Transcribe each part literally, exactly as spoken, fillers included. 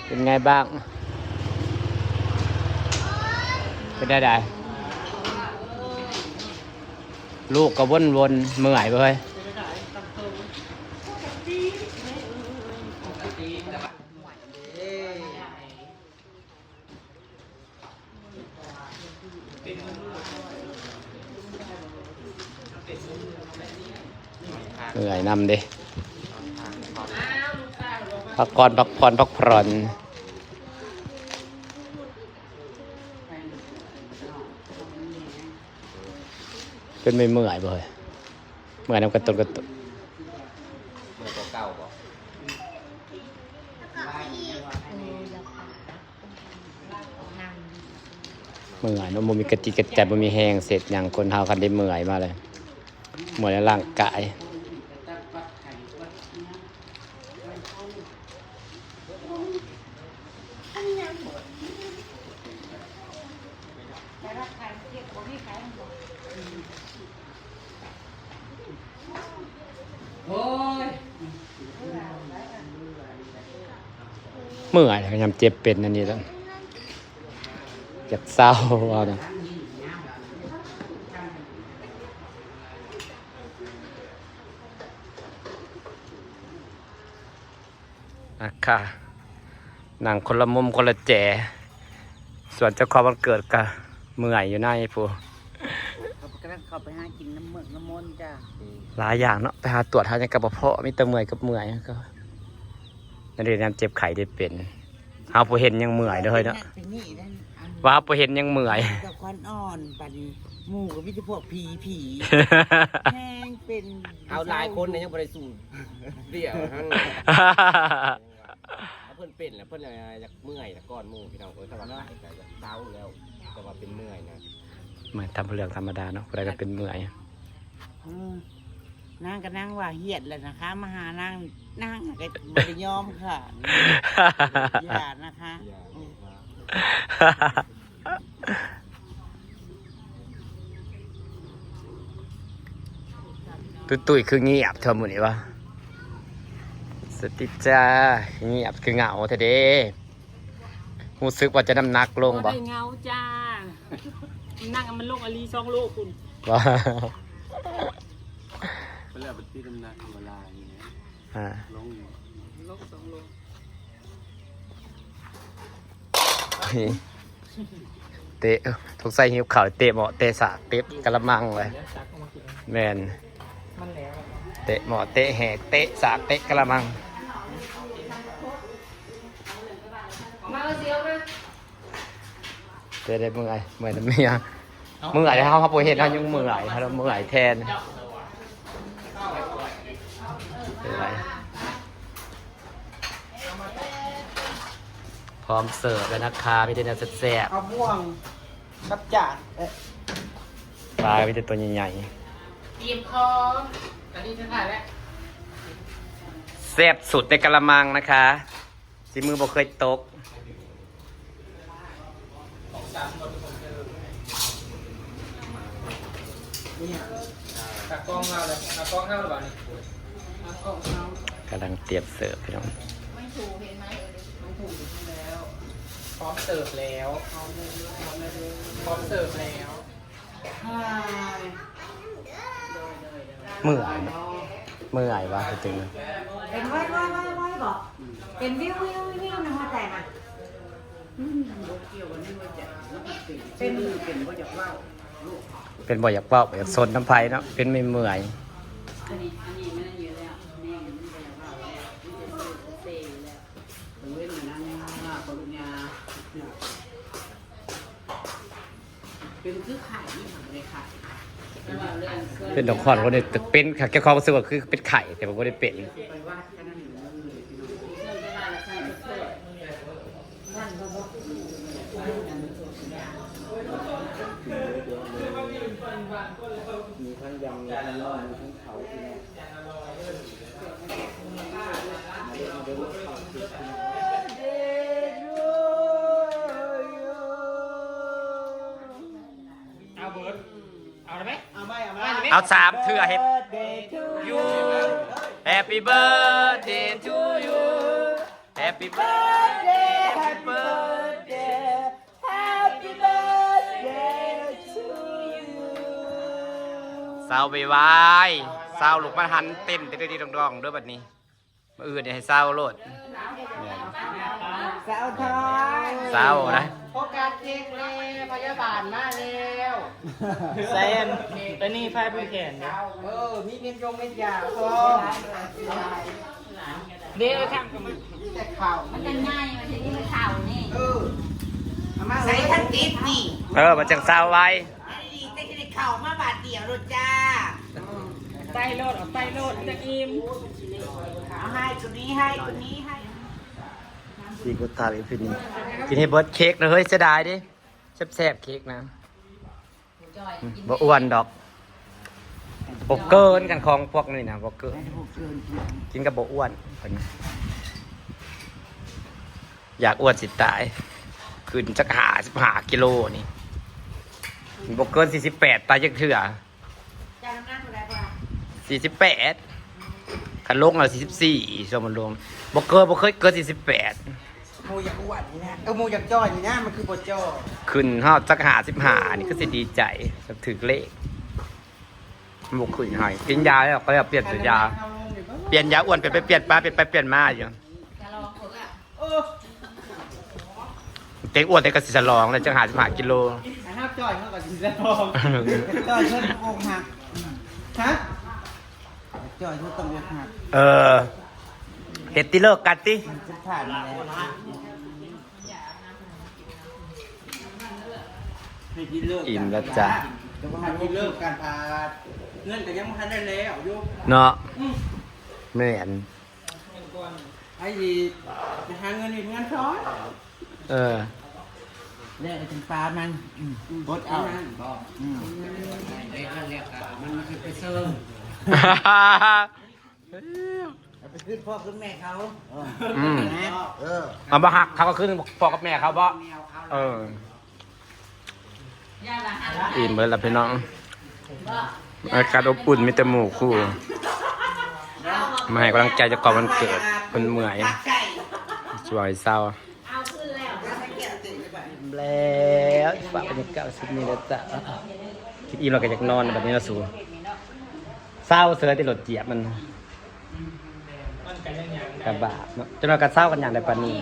เป็นไงบ้าง เป็นได้ได ลูกก็วนๆ เมื่อยเว้ย เมื่อยนำเด้ พักผ่อน พักผ่อน พักผ่อน เป็นไม่เมื่อยบ่เฮ้ย เมื่อยนำกันตนกันตน เมื่อยกว่าเก่าบ่ เมื่อยเนาะ บ่มีกะจิกกะใจ บ่มีแฮงเสร็จหยัง คนเฮาคันได้เมื่อยมาเลย เมื่อยในร่างกาย โอ้ย เมื่อยแล้วยามเจ็บเป็นอันนี้แล้ว อยากเศร้าเอานะ นะคะ นั่งคนละมุมคนละแจ ส่วนเจ้าของวันเกิดก็เมื่อยอยู่ในพู้น เขากำลังเข้าไปหากินน้ำเมือกน้ำมนต์จ้า หลายอย่างเนาะ ไปหาตรวจหาหยังก็บ่พ้อ มีแต่เมื่อยกับเมื่อย ก็ นั่นเด้ ยามเจ็บไข้ได้เป็น เฮาบ่เห็นยังเมื่อยเด้อเฮ้ยเนาะ เป็นนี่นั่น อัน ว่าบ่เห็นยังเมื่อย กับควันอ่อน บัดนี้ หมู่ก็มีแต่พวกผี ผี แฮงเป็น เอาหลายคนเนี่ยยังบ่ได้สูบเบียร์ทั้ง เพิ่นเป็นแล้ว เพิ่นอยากเมื่อยแล้วก่อนหมู่พี่น้อง เอ้ย แต่ว่าไข้ก็อยากเซาแล้ว แต่ว่าเป็นเมื่อยนะ เมื่อยตามเรื่องธรรมดาเนาะ ผู้ใดก็เป็นเมื่อย เออ นางก็นางว่าเฮียดแหละนะคะ มาหานาง นางก็บ่ได้ยอมค่ะ อย่านะคะ อย่า อืม ตุ้ยตุ้ยคือเงียบเท่ามื้อนี้วะ สวัสดีจ้า เงียบคือเหงาแท้เด้ รู้สึกว่าจะน้ำหนักลงบ่ บ่ได้เหงาจ้า น้ำหนักมันลงอีหลี สองโลพุ้น ว่า เพิ่นเลยเอาไปตีน้ำหนักธรรมดานี่นะ อ่า ลงอยู่ ลงสองโล เตะ สงสัยหิวข้าว เตะหม้อ เตะสาก เตะกะละมังเลย แม่น เตะหม้อ เตะแหก เตะสาก เตะกะละมัง มาเอาเสียวมา เตะได้เมื่อย เมื่อยนำเมีย เมื่อย เฮา เฮาบ่เห็น เฮายังเมื่อย เฮาเมื่อยแทน เป็นไร พร้อมเสิร์ฟแล้วนะคะ มีแต่แนวแซ่บๆ เอาม่วงกับจาน เอ๊ะ ปลา มีแต่ตัวใหญ่ๆ เตรียมพร้อม ตอนนี้จะถ่ายแล้ว แซ่บสุดในกะละมังนะคะ ฝีมือบ่เคยตก ตากล้องเฮาเลย ตากล้องเฮาหรือเปล่านี่ กำลังเตรียมเสิร์ฟพี่น้อง พร้อมเสิร์ฟแล้ว พร้อมเสิร์ฟแล้ว เมื่อยเนาะ เมื่อยวะจริงๆ เป็นไว้ไว้ไว้ไว้บอก เป็นวิววิววิวในหัวใจนะ เป็น เป็นบ่อยากเว้า บ่อยากซนน้ำไผเนาะ เป็นเมื่อยๆ อันนี้ อันนี้มันอยู่แล้ว แม่มันบ่อยากเว้าแล้ว มันจะเซ่อยู่แล้ว เว้นอันนั้นมากกว่าลูกยา เป็นคือไข้นี่ค่ะ บ่ได้ไข้ เป็นดอกคอน บ่ได้เป็นค่ะ แกความรู้สึกว่าคือเป็นไข้ แต่ว่าบ่ได้เป็น มีทั้งยำ มีทั้งน่อง มีทั้งเขา พี่น้อง มาเด้อ มาเด้อ มาเด้อ เขา เอาเบิร์ด เอาได้ไหม เอาไหม เอาไหม เอาสามเทื่อเฮ็ด Happy birthday to you Happy birthday to you Happy birthday Happy birthday Happy birthday to you เซาไวๆ เซาลูกมาหันเต้นเต้นดีดองๆเด้อบัดนี้ มื้ออื่นนี่ให้เซาโลด เซาทอย เซานะ โฟกัสเค้กเลย พยาบาลมาแล้ว แซน ไปนี่พายผู้แขนเด้อ เออ มีเม็ดยงเม็ดยาพร้อม เด้อข้างกับมัน แต่เข่า มันจะง่าย มันจะนี่มันเข่านี่ เออ เอามา ใส่ทั้งติดนี่ เออ มันจังเซาไว อันนี้จะได้เข่ามาบาทเดียวโลดจ้า ไตโลด เอาไตโลด มันจะอิ่ม เอาให้คนนี้ให้คนนี้ให้ พี่ก็ทำอีกทีหนึ่ง กินให้เบิดเค้กนะเฮ้ย เสียดายดิ แซ่บๆเค้กนะ บ่อ้วนดอก บ่เกินกันของพวกนี้นะ บ่เกิน กินกับบ่อ้วนเพิ่นอยากอ้วนสิตาย ขึ้นจักห้าสิบห้ากิโลนี่ บ่เกินสี่สิบแปด ตายจักเทื่อ เจ้าน้ำหนักเท่าใดพ่อ สี่สิบแปด คันลงเอาสี่สิบสี่ สมมุติลง บ่เกิน บ่เคยเกินสี่สิบแปด หมู่อยากอ้วนนี่นะ เออ หมู่อยากจ้อยนี่นะ มันคือบ่จ้อย ขึ้นฮอดจักห้าสิบห้า นี่คือสิดีใจ ถืกเลข มันบ่ขึ้นให้ กินยาแล้วก็เปลี่ยนยา เปลี่ยนยาอ้วน เปลี่ยนไปเปลี่ยนมา เปลี่ยนไปเปลี่ยนมาอยู่ เต็งอ้วนแต่ก็สิสลองเลยจังห้าสิบห้ากิโล อ่ะ ห้าจ้อยเขาก็สิสลอง จ้อยเพิ่นอกหัก ฮะ จ้อยเพิ่นต้องอกหัก เออ เฮ็ดติเลิกกันติ มันจะผ่านมาแล้ว ให้ที่เลิกกัน อิ่มแล้วจ้ะ จะว่าให้ที่เลิกกันพา เงินก็ยังบ่ทันได้แล้วอยู่ เนาะ อืม แม่น ไอ้ที่ไปหาเงินอีกเงินทอน เออ แล้วไปถึงปลามัน อืม อดเอา อืม เรียกกันเรียกกันมันมาคือไปเซิง เอาไปขึ้นพ่อขึ้นแม่เขา อืม นะ เออ เอาบ่หักเขาก็ขึ้นพ่อกับแม่เขาบ่ เออ อิ่มเบิดแล้วพี่น้อง อากาศอบอุ่นมีแต่หมู่คู่ มาให้กำลังใจเจ้าของวันเกิด เพิ่นเมื่อย สวยเศร้า แล้วฝากบรรยากาศสุดนี้แล้วจ้ะ กินอิ่มแล้วก็อยากนอนบัดนี้นะสู เศร้าเสือที่รถเจียบมัน มันก็ยังหยัง กระบาดเนาะ จนว่ากระเศร้ากันอย่างใดปานนี้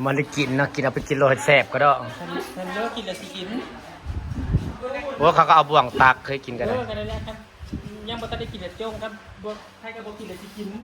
มันได้กินเนาะ กินเอาไปกินโลดแซ่บก็ได้ ฉันเลิกกินแล้วสิกิน โอ้ เขาก็เอาบ่วงตักเคยกินกัน เอ นะ อ กันนั่นแหละครับ ยังบ่ทันได้กินแล้วจ้งครับ บ่ ใครก็บ่กินแล้วสิกิน